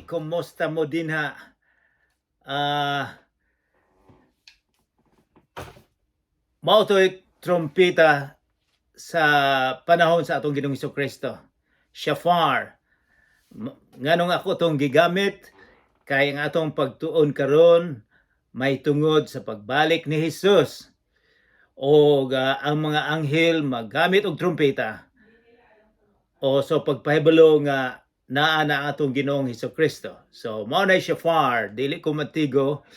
Kumusta mo dinha? Mao to'y trompeta sa panahon sa atong Ginoong Kristo. Shofar. Nganong ako tong gigamit? Kay ang atong pagtuon karon may tungod sa pagbalik ni Jesus o ang mga anghel maggamit og trompeta o so pagpahibalo nga naa na ang atong Ginoong Hesus Kristo. So mao na shofar, dili ko matigo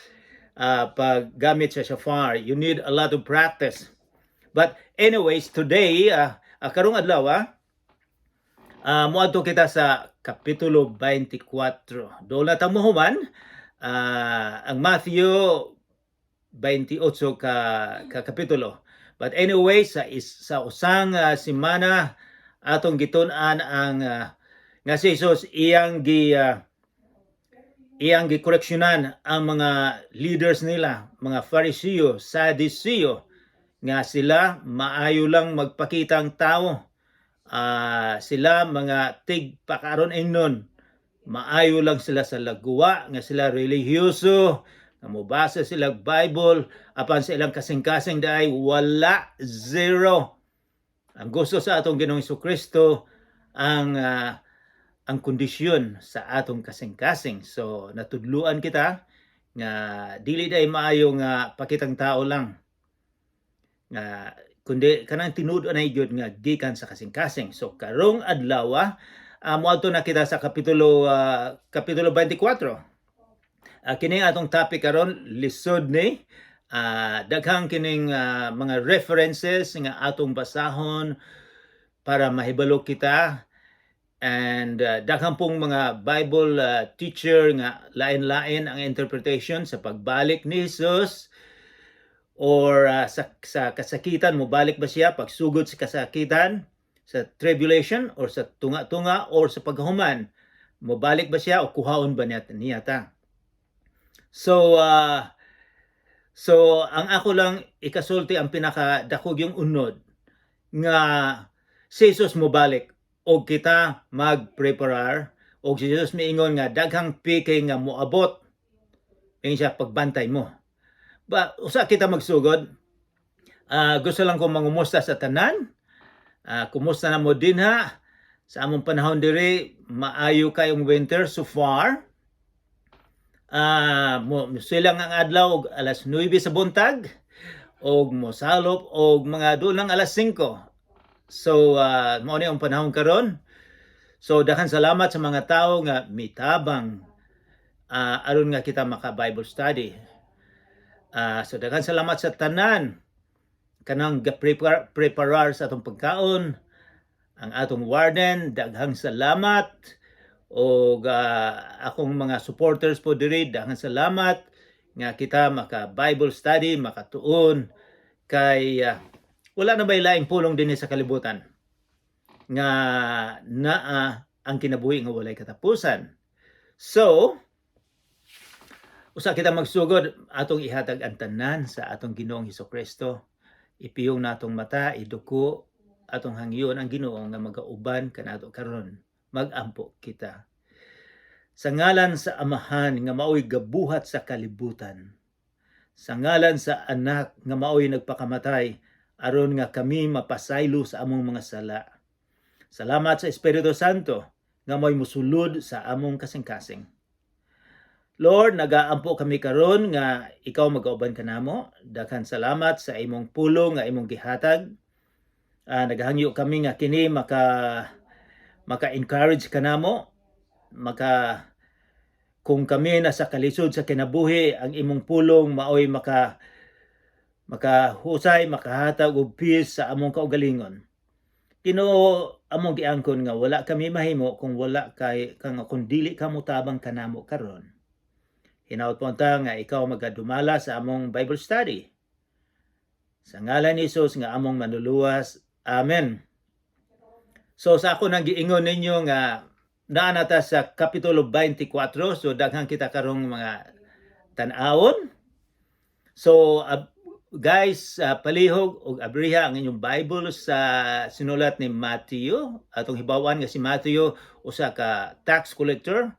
paggamit sa shofar. You need a lot of practice. But anyways, today karong adlaw moadto kita sa Kapitulo 24. Dool na ta mohuman ang Matthew 28 ka kapitulo. But anyway, sa usang semana atong gitun-an ang nga si Jesus iyang gikoreksyonan ang mga leaders nila, mga Fariseo, Sadduceo, nga sila maayo lang magpakitang tao. Sila mga tigpakaron ingnon. Maayo lang sila sa laguwa, nga sila relihiyoso, nga mobasa sila Bible, apan sa ilang kasing-kasing diay wala, zero. Ang gusto sa atong Ginoong Kristo ang kondisyon sa atong kasing-kasing. So natudluan kita nga dili diay maayo nga pakitang tao lang nga kundi kanang tinud na gyud nga gikan sa kasing-kasing. So karong adlaw moadto na kita sa kapitulo 24. Kini atong topic karon lisod ni daghang kining mga references nga atong basahon para mahibalo kita and daghan pong mga Bible teacher nga lain-lain ang interpretation sa pagbalik ni Jesus or sa kasakitan. Mobalik ba siya pagsugod sa kasakitan, sa tribulation, or sa tunga-tunga, or sa paghuman? Mobalik ba siya o kuhaon ba niya ta? So ang ako lang ikasulti, ang pinaka dakog yung unod nga si Jesus mobalik og kita magpreparar, og si Jesus miingon nga daghang peke nga moabot. Ingon siya, pagbantay mo ba. Usa kita magsugod, gusto lang ko mangumusta sa tanan. Kumusta na mo dinha? Sa among panahon diri, maayo kayong winter so far. Mo silang ang adlaw og alas 9 sa buntag og mosalop og mga doon lang alas 5. So mao ni ang panahon karon. So daghan salamat sa mga tao nga mitabang aron nga kita maka Bible study. So daghan salamat sa tanan kanang ga-prepare preparar sa atong pagkaon, ang atong warden, daghang salamat, og akong mga supporters po diri, daghang salamat nga kita maka Bible study, makatuon, kay wala na bay laing pulong dinhi sa kalibutan nga naa ang kinabuhi nga walay katapusan. So, usa kita magsugod, atong ihatag ang tanan sa atong Ginoong Hesus Kristo. Ipiyong natong mata, iduko, atong hangyon ang Ginoo nga magauban kanato karon. Magampo kita. Sa ngalan sa Amahan nga maoy gabuhat sa kalibutan. Sa ngalan sa Anak nga maoy nagpakamatay aron nga kami mapasaylo sa among mga sala. Salamat sa Espiritu Santo nga mo'y musulod sa among kasing-kasing. Lord, nagaampo kami karon nga ikaw magauban kanamo. Daghan salamat sa imong pulong nga imong gihatag. Naghangyo kami nga kini maka encourage kanamo, maka kung kami nasa kalisod sa kinabuhi, ang imong pulong maoy makahusay, makahatag og peace sa among kaugalingon. Ginoo, among giangkon nga wala kami mahimo kung wala kay kang kung dili ka motabang kanamo karon. Hinaut po ta nga ikaw magadumala sa among Bible study. Sa ngalan ni Jesus nga among manluluwas. Amen. So sa ako nang giingon ninyo nga naa na ta sa Kapitulo 24, so daghan kita karong mga tan-awon. So guys, palihog og abriha ang inyong Bible sa sinulat ni Matthew. Atong hibawan nga si Matthew usa ka tax collector.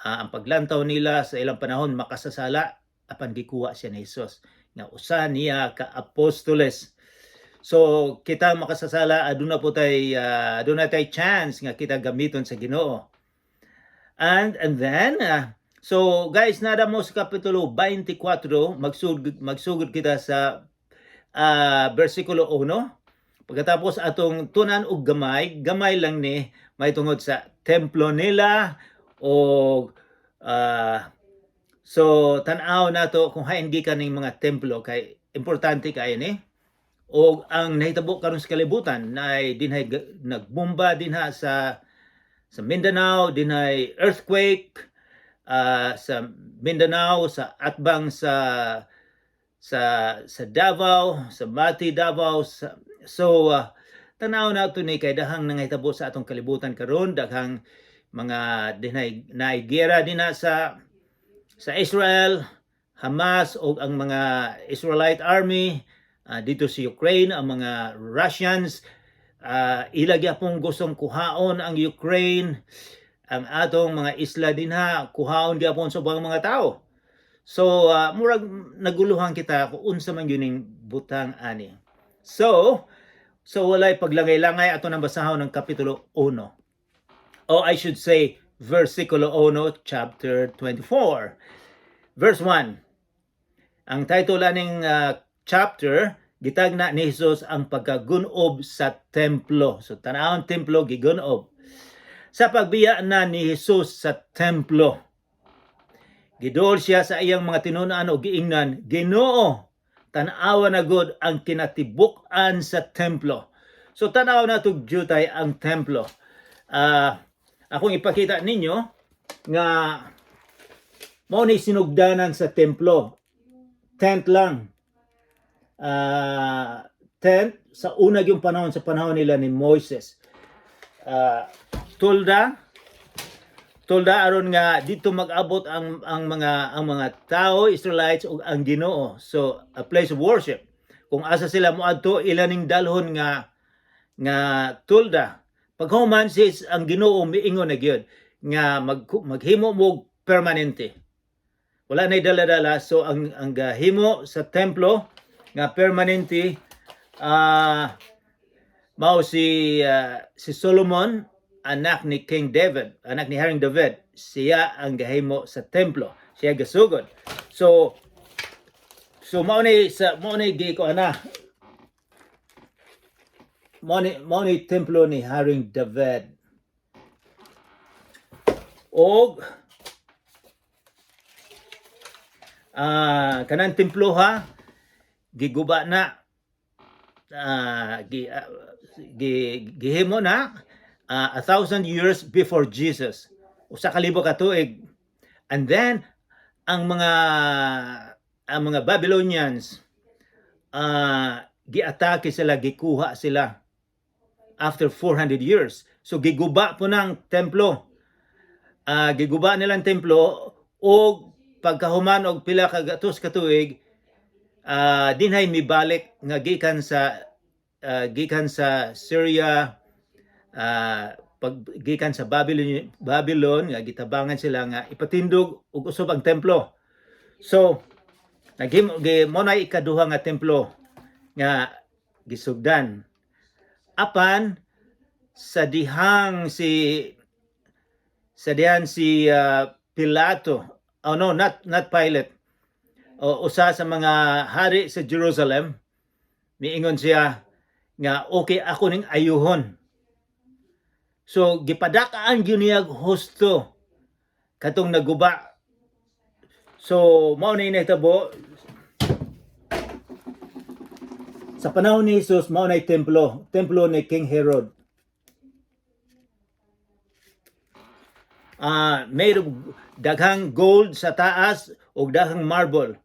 Ang paglantaw nila sa ilang panahon makasasala, apan gikuha siya ni Jesus nga usa niya ka apostoles. So kita makasasala, aduna tay chance nga kita gamiton sa Ginoo. And then so guys, nada mo sa kapitulo 24, magsugod kita sa versikulo 1. Pagkatapos atong tunan og gamay, gamay lang ni may tungod sa templo nila o so tan-aw nato kung hain gikan ning mga templo kay importante kay ni o ang nahitabo karon sa kalibutan na dinhay nagbomba dinha sa Mindanao, dinhay earthquake sa Mindanao, sa atbang sa Davao, sa Mati, Davao, so tanaw nato ni kay daghang nangahitabo sa atong kalibutan karon, daghang mga dinhay naay giyera dinha sa Israel, Hamas o ang mga Israelite army dito sa Ukraine, ang mga Russians ila gyapong gustong kuhaon ang Ukraine, ang atong mga isla dinha kuhaon gyapon sa ubang mga tao. So murag naguluhan kita kung unsa man gyud ning butang ani. So walay paglangay-langay, ato nang basahon ng kapitulo 1. Oh, I should say versikulo 1, chapter 24. Verse 1. Ang title aning chapter, "Gitagna ni Jesus ang pagkagunob sa templo." So tanawon, templo gigunob. Sa pagbiya na ni Jesus sa templo, gidol siya sa iyang mga tinunan o giingnan, "Ginoo, tan-awa na gud ang kinatibuk-an sa templo." So tanaw na tug jutay ang templo. Akong ipakita ninyo nga mao ni sinugdanan sa templo. Tent lang. Tent sa una yung panahon, sa panahon nila ni Moises. Tolda tolda aron nga dito mag-abot ang mga tao, Israelites ug ang Ginoo. So a place of worship. Kung asa sila moadto, ila ning dalhon nga tolda. Paghuman sis ang Ginoo miingon na gyud nga maghimo mo permanente. Wala nay dala-dala, so ang gahimo sa templo nga permanente mao si Solomon, anak ni King David, anak ni Haring David. Siya ang gahimo sa templo. Siya gasugod. So mao ni gi ko ana. Mao ni templo ni Haring David. Og kanang templo ha, giguba na, gihimo na 1,000 years before Jesus. 1,000 ka tuig. And then ang mga Babylonians, giatake sila, gikuha sila after 400 years. So giguba po ng templo. Giguba nilang templo og pagkahuman og pila ka gatos ka tuig, dinhay mibalik nga gikan sa Syria, pag gikan sa Babylon nga gitabangan sila nga ipatindog og usob ang templo. So naghimo gi mo na ikaduha nga templo nga gisugdan. Apan sa dihang si Pilato, oh no, not Pilate, o usa sa mga hari sa Jerusalem, miingon siya nga okay ako ning ayuhon. So gipadakaan gyud niya husto katong naguba. So mao ni nahitabo sa panahon ni Jesus, mao nay templo, templo ni King Herod. Made of daghang gold sa taas ug daghang marble.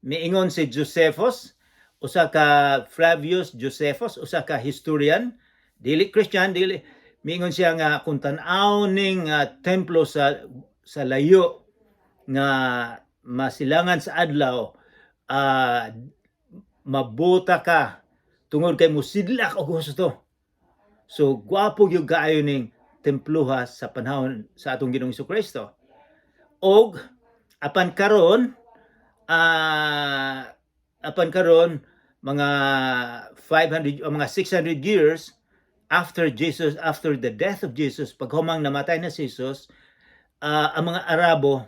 Miingon si Josephus, usa ka Flavius Josephus, usa ka historian, dili Christian, dili, miingon siya nga kung tan-aw ning templo sa layo nga masilangan sa adlaw, mabuta ka tungod kay musidlak og husto. So gwapo gyud kaayo ning temploha sa panahon sa atong Ginoong Kristo. Og apan karon mga 500 o mga 600 years after Jesus, after the death of Jesus, paghumang namatay na si Jesus, ang mga Arabo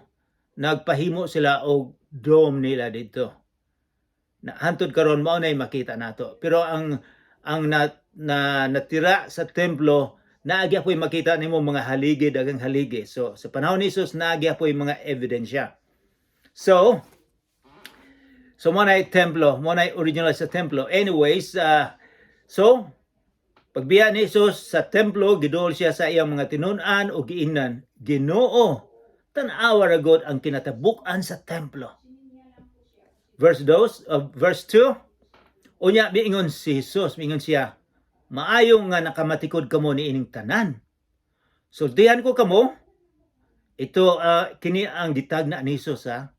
nagpahimo sila og dome nila dito. Na hantod karon mao nay makita nato. Pero ang na natira sa templo, naa gyapoy makita nimo mga haligi, daghang haligi. So sa panahon ni Jesus, naa gyapoy mga ebidensya. So mao nay templo, mao nay original sa templo. Anyways, so pagbiya ni Jesus sa templo, giduol siya sa iyang mga tinun-an ug giingnan, "Ginoo, tan-awa ra gud ang kinatabuk-an sa templo." Verse 2, verse 2, unya miingon si Jesus, miingon siya, "Maayo nga nakamatikod kamo niining tanan. Sultihan ko kamo," ito kini ang gitagna ni Jesus ha.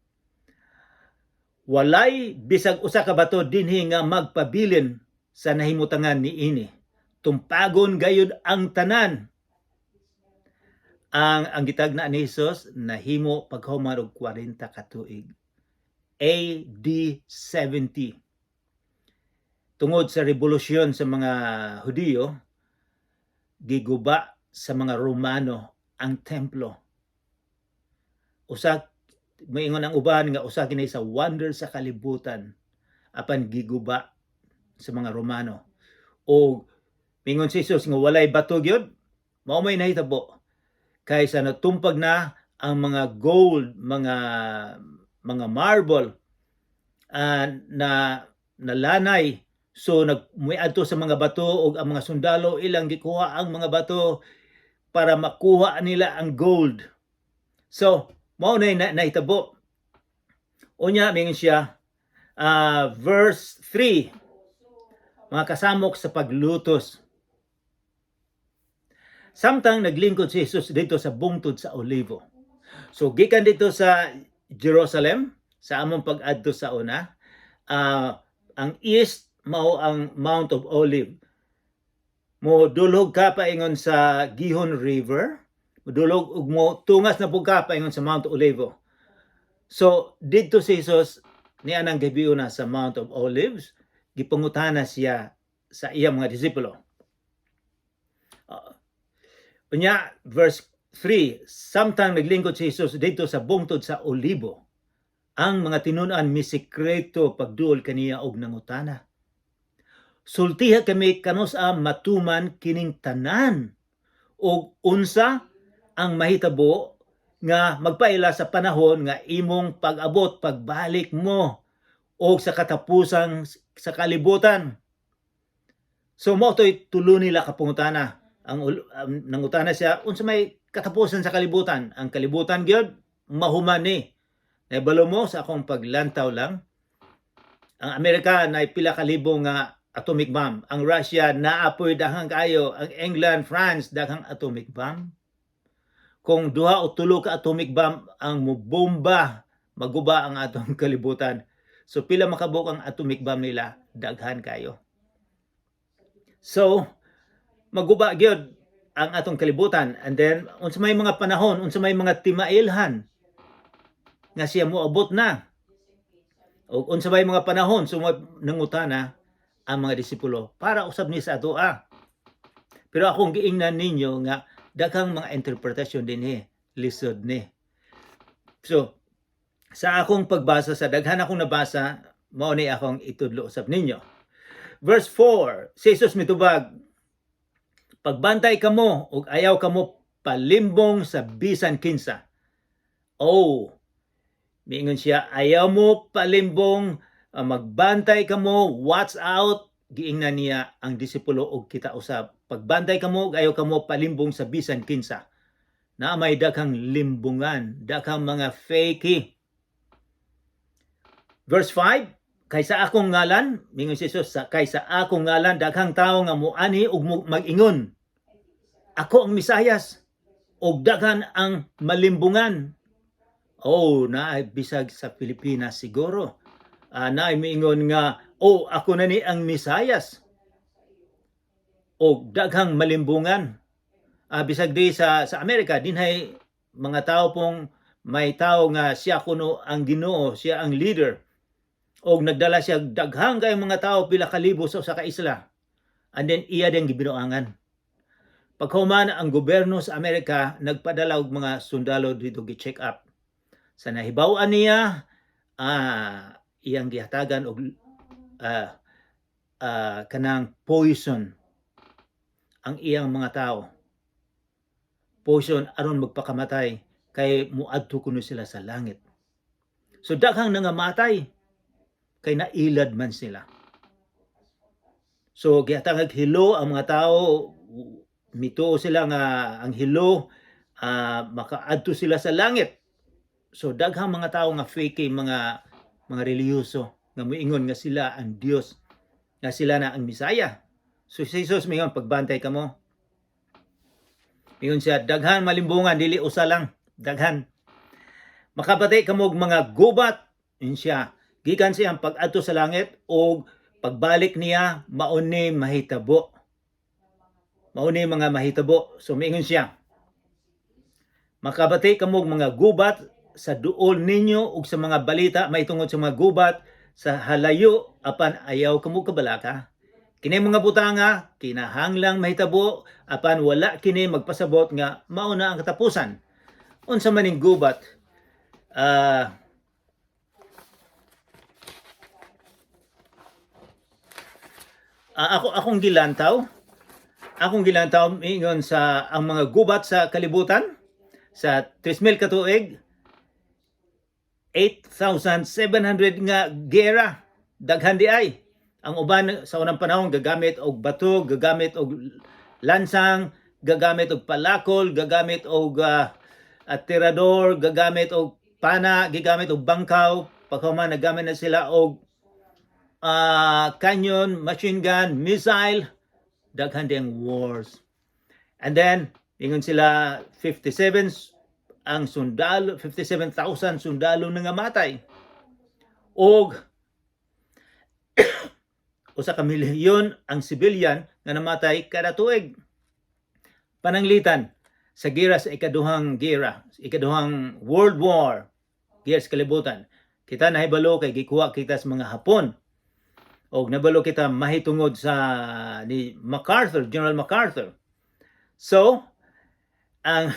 "Walay bisag usa ka bato dinhi nga magpabilin sa nahimutangan niini. Tumpagon gayud ang tanan." Ang gitagna ni Jesus nahimo paghuman og 40 ka tuig. AD 70. Tungod sa rebolusyon sa mga Hudiyo, giguba sa mga Romano ang templo. Usa, maingon ang uban nga usa kini sa wonder sa kalibutan, apan giguba sa mga Romano. O mingon si Jesus nga walay bato gyud, mao may nahitabo kaysa natumpag na ang mga gold, mga marble na nalanay. So nagmuadto sa mga bato og ang mga sundalo ilang gikuha ang mga bato para makuha nila ang gold. So mao na nahitabo. Unya mingon siya, verse 3, mga kasamok sa paglutos. Samtang naglingkod si Jesus dito sa bungtod sa Olivo. So gikan dito sa Jerusalem sa among pag-adto sa una, ang east mao ang Mount of Olive. Mo dulhog ka paingon sa Gihon River, modulhog ug mo tungas na pud ka paingon sa Mount Olivo. So didto si Jesus nianang gabii na sa Mount of Olives, gipangutana siya sa iyang mga disipulo. Unya, verse 3, samtang naglingkod si Jesus dito sa bungtod sa Olibo, ang mga tinun-an misikreto pagduol kaniya og nangutana, "Sultiha kami kanus-a matuman kining tanan ug unsa ang mahitabo nga magpaila sa panahon nga imong pag-abot, pagbalik mo, o sa katapusan sa kalibutan?" So mao to'y tulo nila ka pangutana. Ang nangutana siya unsa may katapusan sa kalibutan. Ang kalibutan gyud mahuman ni. Nahibalo mo, sa akong paglantaw lang, ang Amerika na pila ka libo nga atomic bomb. Ang Russia naa poy daghang kaayo. Ang England, France, daghang atomic bomb. Kung duha o tulo ka atomic bomb ang mobomba, maguba ang atong kalibutan. So pila makabuok ang atomic bomb nila? Daghan kayo. So maguba gyud ang atong kalibutan. And then unsa may mga panahon, unsa may mga timailhan nga siya moabot na? O unsa may mga panahon? So nangutana ang mga disipulo para usab ni sa atoa. Pero akong giingnan ninyo nga daghang mga interpretasyon dinhi, lisod ni. So sa akong pagbasa, sa daghan akong nabasa, mao ni akong itudlo usab ninyo. Verse 4, si Jesus mitubag, "Pagbantay kamo ug ayaw kamo palimbong sa bisan kinsa." Oh, miingon siya, ayaw mo palimbong, magbantay kamo, watch out, giingnan niya ang disipulo og kita usab. Pagbantay kamo, ayaw kamo palimbong sa bisan kinsa. Na may daghang limbungan, daghang mga fake. Verse 5, kay sa akong ngalan, mingon si Jesus, kay sa akong ngalan daghang tawo nga muani ug mag-ingon, "Ako ang Mesayas," ug daghan ang malimbungan. Oh, naay bisag sa Pilipinas siguro. Naay miingon nga, "Oh, ako na ni ang Mesayas." O daghang malimbungan. Bisag di sa Amerika, dinhay mga tao pong May tao nga siya kuno ang Ginoo, siya ang leader. Og nagdala siya daghang kay mga tao, pila ka libo sa usa ka isla. And then iya din gibinuangan. Paghuman, ang gobyerno sa Amerika nagpadala og mga sundalo dito, gi-check up. Sa nahibaw-an niya, iyang gihatagan og kanang poison ang iyang mga tao. Poison aron magpakamatay kay muadto kuno sila sa langit. So daghang nangamatay kay nailad man sila. So gihatag hilo ang mga tao, mituo sila nga ang hilo makaadto sila sa langit. So daghang mga tao nga fake, mga relihiyoso nga moingon nga sila ang Dios, nga sila na ang Misaya. So si Jesus mingon, "Pagbantay kamo." Mingon siya, daghan malimbungan, dili usa lang, daghan. Makabati kamo og mga gubat, yun siya. Gikan siyang pag-adto sa langit o pagbalik niya, mauni mahitabo. Mauni mga mahitabo. So miingon siya, makabati kamo og mga gubat sa duol ninyo ug sa mga balita mahitungod sa mga gubat sa halayo, apan ayaw kamo kabalaka. Kini mga butanga kinahanglang mahitabo, apan wala kini magpasabot nga mao na ang katapusan. Unsa man ning gubat? Akong gilantaw ingon sa ang mga gubat sa kalibutan sa 3,000 ka tuig, 8,700 nga gera, daghan di ay. Ang uban sa unang panahon gagamit og bato, gagamit og lansang, gagamit og palakol, gagamit og tirador, gagamit og pana, gigamit og bangkaw. Paghuman, naggamit na sila og cannon, machine gun, missile, daghan ding wars. And then, ingon sila 57 ang sundalo, 57,000 sundalo na ngamatay. Og 1 ka milyon ang civilian nga namatay kada tuig. Pananglitan sa gira sa ikaduhang gira, ikaduhang World War, gira sa kalibutan. Kita nahibalo kay gikuha kita sa mga Hapon. Og nabalo kita mahitungod sa ni MacArthur, General MacArthur. So, ang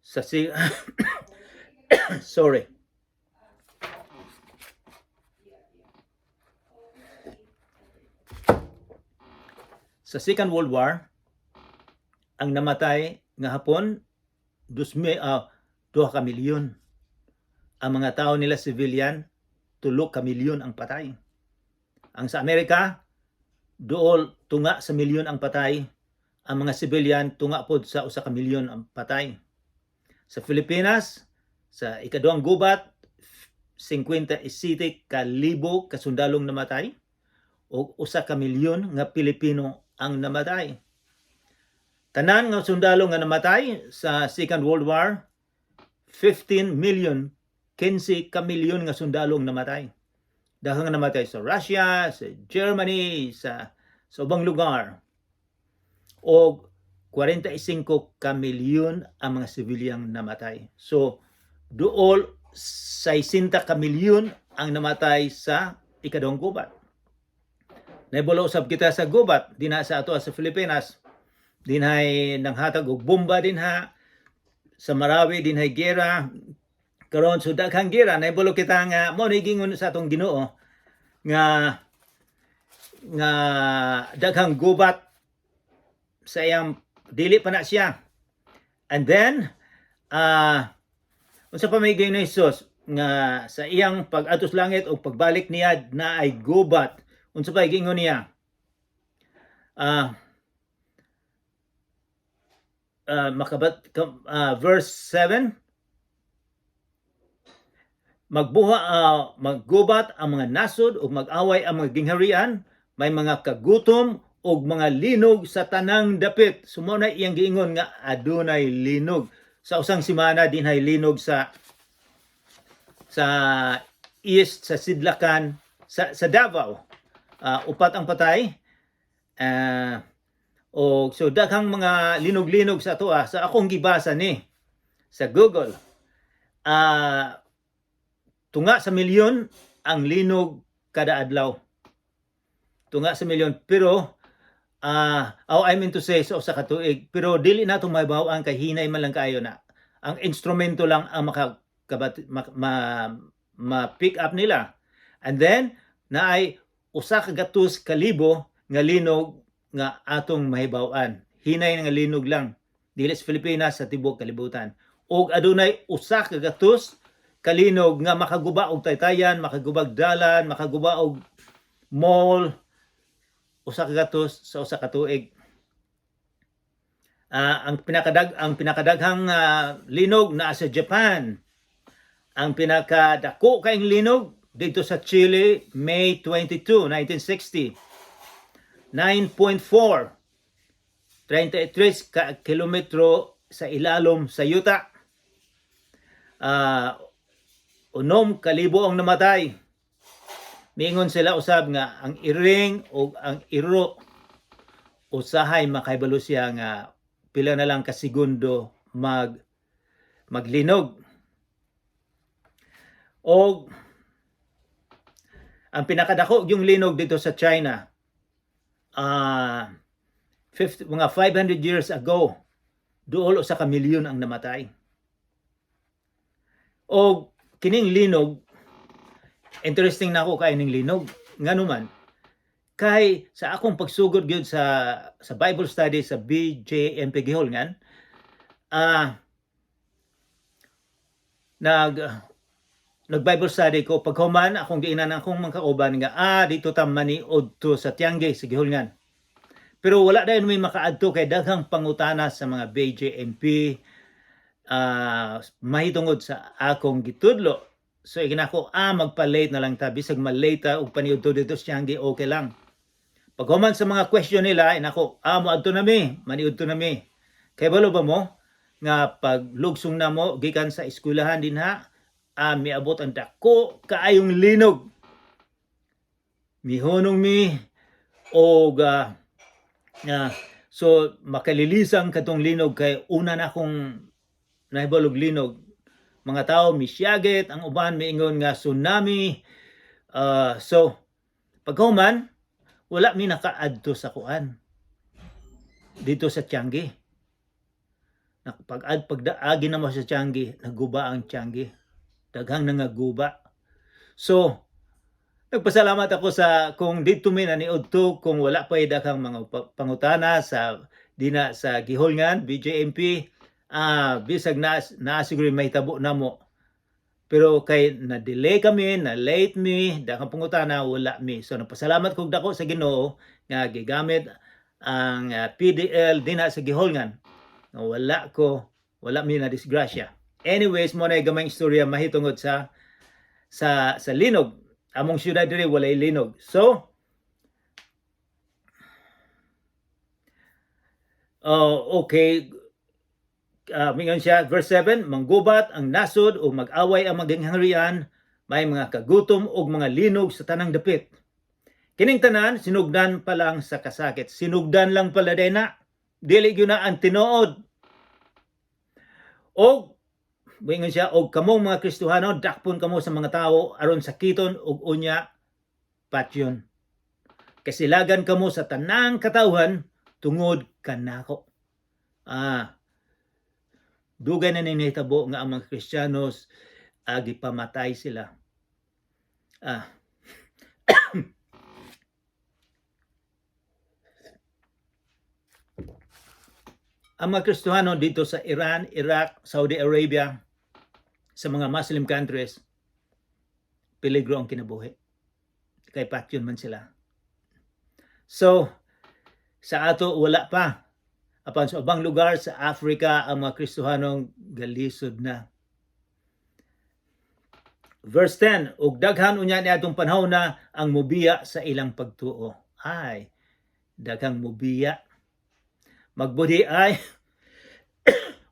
sa si sorry. Sa Second World War, ang namatay nga Hapon, 2 ka milyon. Ang mga tao nila civilian, 3 ka milyon ang patay. Ang sa Amerika, duol tunga sa milyon ang patay. Ang mga civilian, tunga pod sa 1 ka milyon ang patay. Sa Pilipinas, sa ikaduhang gubat, 57 ka libo kasundalong namatay o 1 ka milyon nga Pilipino ang namatay. Tanan nga sundalo nga namatay sa Second World War, 15 million, 15 ka milyon nga sundalo ang namatay. Dahil nga namatay sa Russia, sa Germany, sa ubang lugar. O 45 ka milyon ang mga sibilyang namatay. So, duol 60 ka milyon ang namatay sa ikaduhang gubat. Naibalo usab kita sa gubat dinha sa ato sa Pilipinas. Dinhay nanghatag og bomba dinha sa Marawi, dinhay gera karon, so daghang gera. Naibalo kita nga mo ni gingon sa atong Ginoo nga daghang gubat sa iyang dili pa na siya. And then unsa pa may giingon ni Jesus nga sa iyang pag-adto sa langit o pagbalik niya na ay gubat? Unsa pa giingon niya? Makabat verse 7, magbuha maggubat ang mga nasod ug mag-away ang mga gingharian, may mga kagutom ug mga linog sa tanang dapit. So mao na iyang giingon nga adunay linog. Sa usang semana dinhay linog sa east, sa Sidlakan, sa Davao. Upat ang patay. O so daghang mga linog-linog sa ato, sa akong gibasa ni sa Google. Tunga sa milyon ang linog kada adlaw. Tunga sa milyon, pero oh, I mean to say sa usa ka tuig, pero dili nato mahibaw-an kay hinay man lang kaayo na. Ang instrumento lang ang makakabat ma, ma, ma-pick up nila. And then naay 100,000 nga linog nga atong mahibaw-an. Hinay nga linog lang dili sa Pilipinas, sa tibuok kalibutan. Og adunay 100 kalinog nga makaguba og taytayan, makagubag dalan, makaguba og mall, 100 sa 1 ka tuig. Ang pinakadaghang linog naa sa Japan. Ang pinakadako kaayong linog dito sa Chile, May 22, 1960. 9.4, 33 ka kilometro sa ilalom sa yuta. 6,000 ang namatay. Miingon sila usab nga ang iring o ang iro usahay makahibalo siya nga pila na lang ka segundo maglinog. Og ang pinakadako yung linog dito sa China, 50, mga 500 years ago, duol 1 ka milyon ang namatay. Og kining linog, interesting na ako kay ning linog. Ngano man, kay sa akong pagsugod gyud sa Bible study sa BJMP Giholngan, nag Bible study ko. Paghuman, akong giingnan akong mga kauban nga dito ta maniod to sa Tiangge sa Giholngan. Pero wala dayon may makaadto kay daghang pangutana sa mga BJMP mahitungod sa akong gitudlo. So ingon ako, magpa-late na lang ta, bisag ma-late ta og paniudto dito sa Tiangge, okay lang. Paghuman sa mga question nila, ingon ako, moadto na mi, maniudto na mi. Kay balo ba mo nga pag lugsong na mo gikan sa eskwelahan dinha, miabot ang dako kaayong linog. Mihunong mi og so makalilisang katong linog kay una na akong nahibalog linog. Mga tao misyagit, ang uban miingon nga tsunami. So paghuman, wala mi nakaadto sa kuan dito sa Tiangge. Pag pagdaagi na mo sa Tiangge, naguba ang Tiangge. Daghang nangaguba. So, nagpasalamat ako sa kung dito mi naniudto, kung wala pa daghang mga pangutana sa dina sa Giholngan, BJMP, bisag na siguro may tabo na mo. Pero kay na-delay kami, na late mi, daghang pangutana, wala mi. So nagpasalamat kog dako sa Ginoo nga gigamit ang PDL dina sa Giholngan. Nga wala mi na disgrasya. Anyways, mo na gamayng istorya mahitungod sa linog. Among syudad diri walay linog. So, oh, okay. Mingon siya, verse 7, manggubat ang nasod o mag-away ang maging hangrian, may mga kagutom o mga linog sa tanang dapit. Kining tanan, sinugdan pa lang sa kasakit. Sinugdan lang pala din na. Dili gyud na ang tinuod. Og moingon siya, og kamong mga Kristohano, dakpon kamo sa mga tao aron sakiton og unya patyon. Kasilagan kamo sa tanang katawhan tungod kanako. Dugay na ning nahitabo nga ang mga Kristiyanos gipamatay sila. Ang mga Kristohano dito sa Iran, Iraq, Saudi Arabia, sa mga Muslim countries, peligro ang kinabuhi. Kay patyon man sila. So, sa ato wala pa. Apan sa ubang lugar sa Africa, ang mga Kristohanong galisod na. Verse 10, ug daghan unya niadtong panahon na ang mubiya sa ilang pagtuo. Ay, daghang mubiya. Magbudhi ay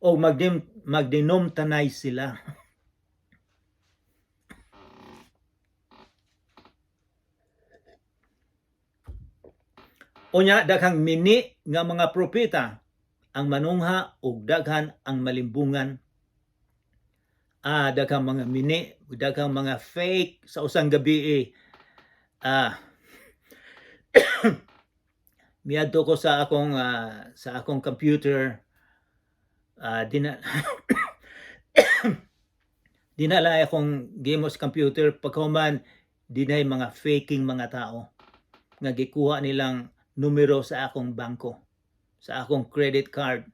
o magdinom tanay sila. Unya daghang mini nga mga propeta ang manungha ug daghan ang malimbungan. Daghang mga mini, daghang mga fake sa usang gabi eh. Miadto ko sa akong computer, dina lang akong game sa computer. Pagkahuman, dinay mga faking mga tao nga gikuha nilang numero sa akong bangko, sa akong credit card.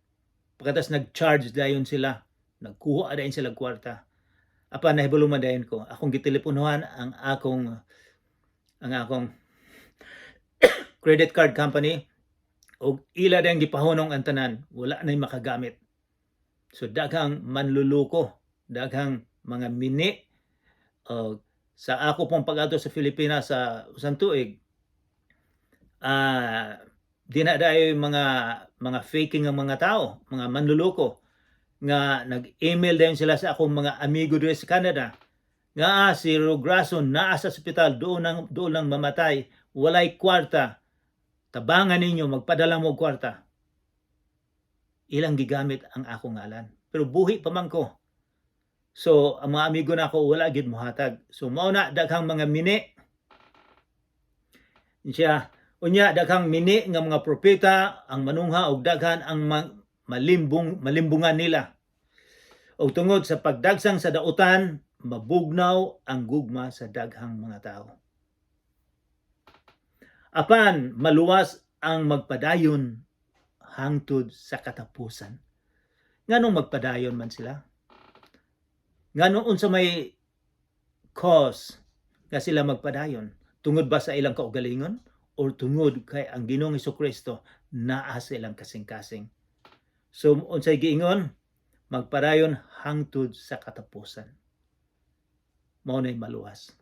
Pagkatas nag-charge dayon sila, nagkuha dayon sila kwarta. Apan nahibalo man dayon ko, akong giteleponohan ang akong credit card company og ila dayong gipahunong ang tanan, wala nay makagamit. So daghang manluloko, daghang mga mini. Sa ako pong pag-adto sa Pilipinas sa usang tuig, di na dayo mga faking ang mga tao, mga manluloko nga nag-email din sila sa akong mga amigo diri sa Canada nga si Rograso naa sa ospital, doon lang mamatay, walay kwarta, tabangan ninyo, magpadala mo og kwarta. Ilang gigamit ang akong ngalan, pero buhi pa man ko. So ang mga amigo nako wala gid mohatag. So mao na, daghang mga mini siya. Unya daghang mini nga mga propeta ang manungha og daghan ang malimbungan nila. Og tungod sa pagdagsang sa dautan, mabugnaw ang gugma sa daghang mga tao. Apan maluwas ang magpadayon hangtod sa katapusan. Nganong magpadayon man sila? Nganong, unsa may cause nga sila magpadayon? Tungod ba sa ilang kaugalingon or tungod kay ang Ginoong Kristo naa sa ilang kasing-kasing? So unsay giingon? Magpadayon hangtod sa katapusan. Mao na'y maluwas.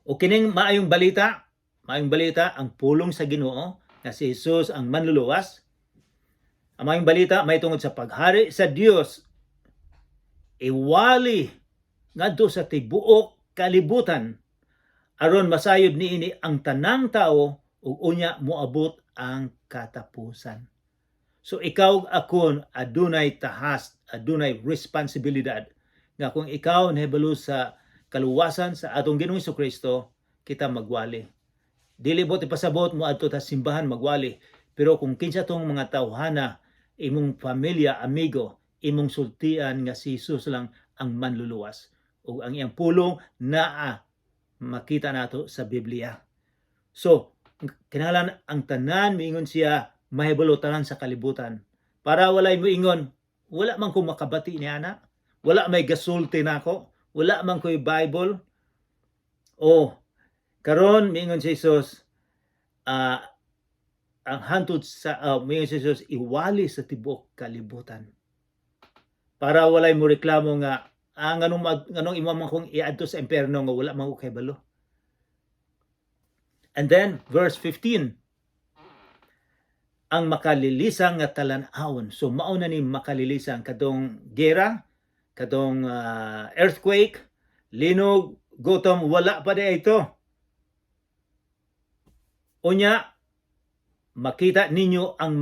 O kining maayong balita, ang pulong sa Ginoo nga si Jesus ang manluluwas. Ang maayong balita may tungod sa paghari sa Dios iwali ngadto sa tibuok kalibutan aron masayod niini ang tanang tao ug unya moabot ang katapusan. So ikaw ug akon adunay tahas, adunay responsibilidad nga kung ikaw nahibalo sa kaluwasan sa atong Ginoong Kristo, kita magwali. Dili buot ipasabot mo adto ta simbahan magwali, pero kung kinsa tong mga tawhana, imong pamilya, amigo, imong sultian nga si Jesus lang ang manluluwas ug ang iyang pulong naa makita nato sa Biblia. So, kinahanglan ang tanan, miingon siya, mahibalo tanan sa kalibutan. Para walay moingon, "Wala man ko makabati ni ana, wala may gasulti nako, wala man ko'y Bible." O karon miingon si Jesus, ang hantod sa miingon si Jesus, iwali sa tibuok kalibutan. Para walay mo reklamo nga nganong imo man kong iadto sa impierno nga wala man ko kahibalo. And then verse 15, ang makalilisang nga talan-awon. So mao na ni makalilisang kadtong gera, kadtong earthquake, linog, gutom, wala pa di ito. Unya makita ninyo ang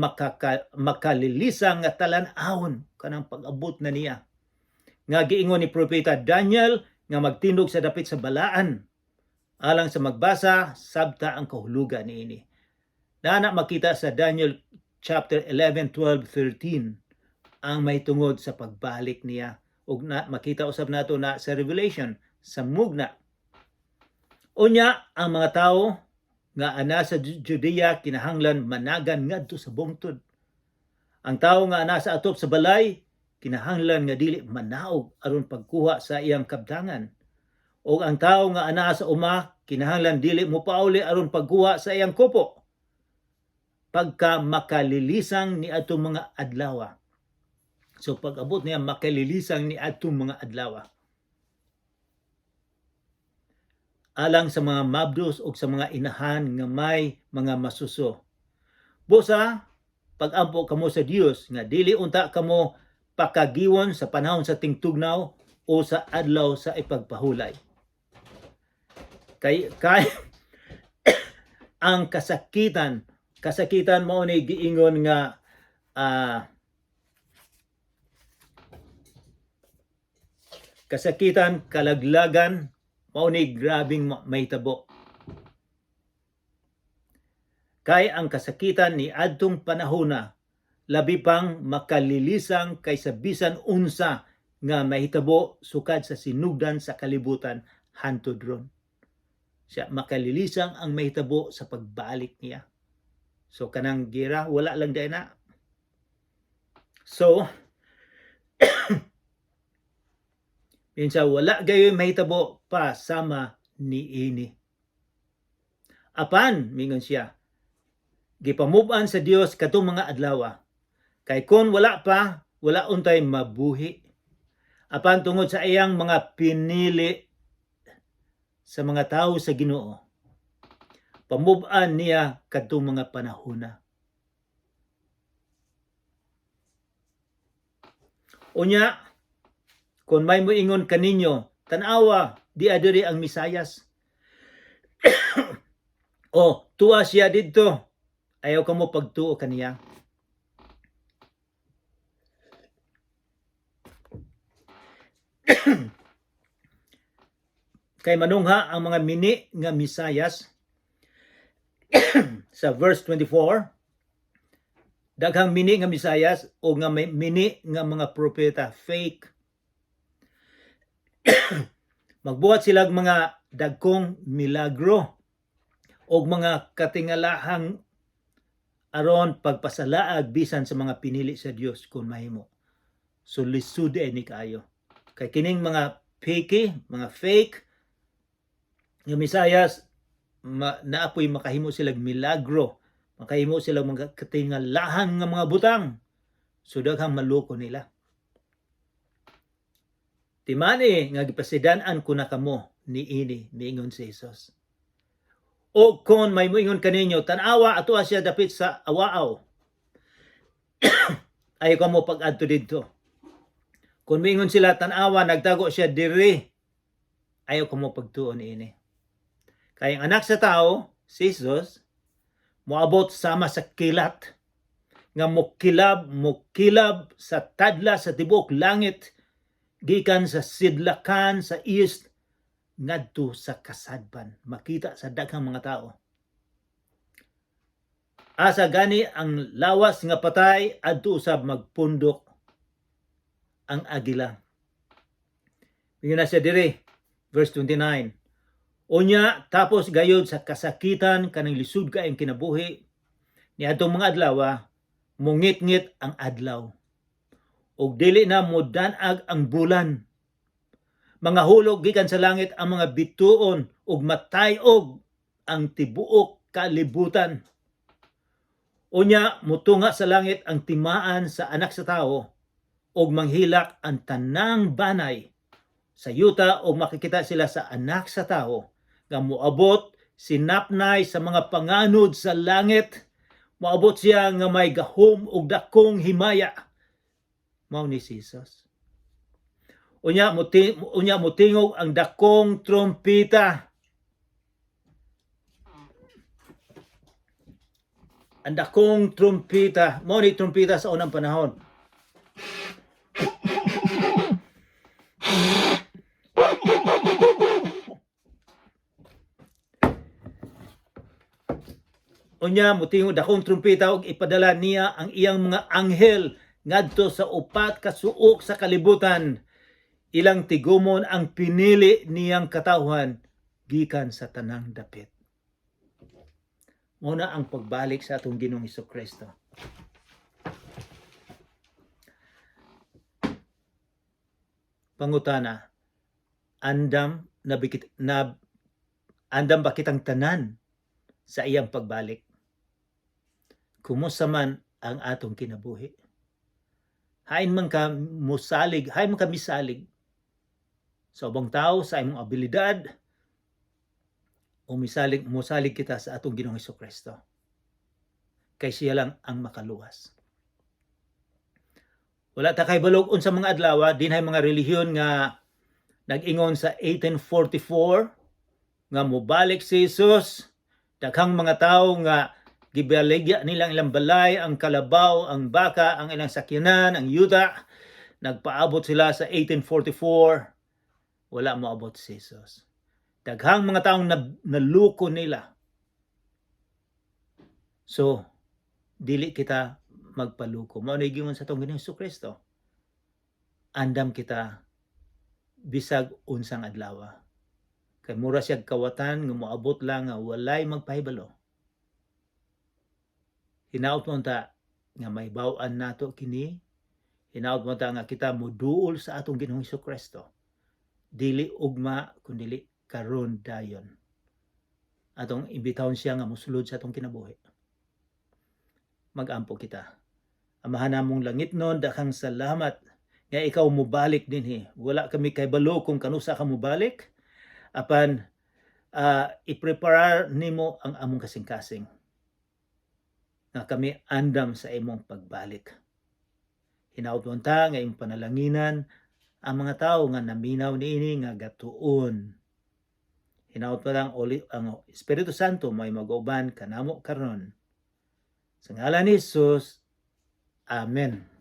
makalilisang nga talan-awon kanang pag-abot na niya. Nga giingon ni Propeta Daniel nga magtindog sa dapit sa balaan. Alang sa magbasa, sabta ang kahulugan niini. Naa makita sa Daniel chapter 11, 12, 13 ang may tungod sa pagbalik niya. Ug na makita usab nato na sa Revelation sa mugna. Unya ang mga tao nga ana sa Judea kinahanglan managan ngadto sa bungtod. Ang tao nga ana sa atop sa balay kinahanglan nga dili manaog aron pagkuha sa iyang kabtangan. O ang tao nga ana sa uma kinahanglan dili mo pauli aron pagkuha sa iyang kupo. Pagka makalilisang ni atong mga adlaw. So pag abot niya, makalilisang ni atong mga adlaw. Alang sa mga mabdos o sa mga inahan nga may mga masuso. Busa, pag-ampo kamo sa Dios nga dili unta kamo pakagiwon sa panahon sa tingtugnaw o sa adlaw sa ipagpahulay. Kay ang kasakitan Kasakitan mao ni giingon nga kasakitan, kalaglagan, mao ni grabing mahitabo. Kay ang kasakitan ni adtong panahona labi pang makalilisang kaysa bisan unsa nga mahitabo sukad sa sinugdan sa kalibutan hantod ron. Siya makalilisang ang mahitabo sa pagbalik niya. So kanang gira, wala lang diay na. So minsan wala gayoy mahitabo pa sama niini. Apan mingon siya, gipamub-an sa Dios kadtong mga adlaw. Kay kon wala pa, wala untay mabuhi. Apan tungod sa iyang mga pinili sa mga tao sa Ginoo, pamub-an niya kadtong mga panahona. Unya, kung may moingon kaninyo, "Tan-awa, di adiri ang Misayas." O, "Tuwa siya didto." Ayaw kamo pagtuo kaniya. Kay manungha ang mga mini nga Misayas sa verse 24, daghang mini nga Misayas o nga may mini nga mga propeta, fake. Magbuhat sila og mga dagkong milagro og mga katingalahang aron pagpasalaag bisan sa mga pinili sa Dios kung mahimo. So lisod ni kaayo. Kay kining mga fake, mga fake nga Misayas, naapoy makahimo sila milagro, makahimo sila mga katingalahan nga mga butang. So daghang maloko nila. "Timani nga gipasidan-an ko na kamo niini," miingon si Jesus. "O kung may moingon kaninyo, 'Tan-awa, atoa siya dapit sa awaaw.' Ayaw kamo pag-adto didto. Kung miingon sila, 'Tan-awa, nagtago siya diri.' Ayaw kamo pagtuo niini. Kay ang Anak sa Tao, si Jesus, moabot sama sa kilat, nga mokilab sa tadla sa tibuok langit, gikan sa sidlakan sa east ngadto sa kasadpan, makita sa daghang mga tao. Asa gani ang lawas nga patay, adto usab magpundok ang agila." Ingon na siya diri, verse 29. "Unya, tapos gayod sa kasakitan, kanang lisod kaayong kinabuhi niadtong mga adlaw, mungitngit ang adlaw ug dili na modan-ag ang bulan. Mga hulog gikan sa langit ang mga bituon ug matay-og ang tibuok kalibutan. Unya mutunga sa langit ang timaan sa Anak sa Tawo ug manghilak ang tanang banay sa yuta ug makikita sila sa Anak sa Tawo nga moabot sinapnay sa mga panganod sa langit. Moabot siya nga may gahom ug dakong himaya." Mao ni si Jesus. Unya mutingog ang dakong trompeta. Ang dakong trompeta, mao ni trompeta sa unang panahon. Unya mutingog dakong trompeta ug ipadala niya ang iyang mga anghel ngadto sa upat ka suok sa kalibutan, ilang tigumon ang pinili niyang katawhan gikan sa tanang dapit. Mao na ang pagbalik sa atong Ginoong Kristo. Pangutana, andam na bikit, na andam ba kitang tanan sa iyang pagbalik? Kumusta man ang atong kinabuhi? Hain man ka musalig, hain man ka misalig sa ubang tao, sa imong abilidad, o misalig, musalig kita sa atong Ginoong Kristo? Kay siya lang ang makaluwas. Wala ta kahibalo unsa mga adlaw, dinhay mga relihiyon nga nag-ingon sa 1844 nga mobalik si Jesus. Daghang mga tao nga Gibaligya nila ang ilang balay, ang kalabaw, ang baka, ang ilang sakyanan, ang yuta. Nagpaabot sila sa 1844. Wala moabot si Jesus. Daghang mga taong naluko nila. So, dili kita magpaluko. Mao na giingon sa atong Ginoong Kristo. Andam kita bisag unsang adlaw. Kay mura siya kawatan nga moabot lang nga walay magpahibalo. Hinaot mo ta nga mahibaw-an nato kini. Hinaot mo ta nga kita moduol sa atong Ginoong Kristo. Dili ugma kundili karon dayon. Atong imbitahon siya nga mosulod sa atong kinabuhi. Magampo kita. Amahan namong langitnon, daghang salamat nga ikaw mobalik dinhi. Wala kami kahibalo kung kanusa ka mobalik. Apan i-prepare nimo ang among kasing-kasing nga kami andam sa imong pagbalik. Hinaot mo ta nga imong panalanginan ang mga tao nga naminaw niini nga gatuon. Hinaot mo lang ang Espiritu Santo may mag-uban kanamo karon. Sa ngalan ni Jesus. Amen.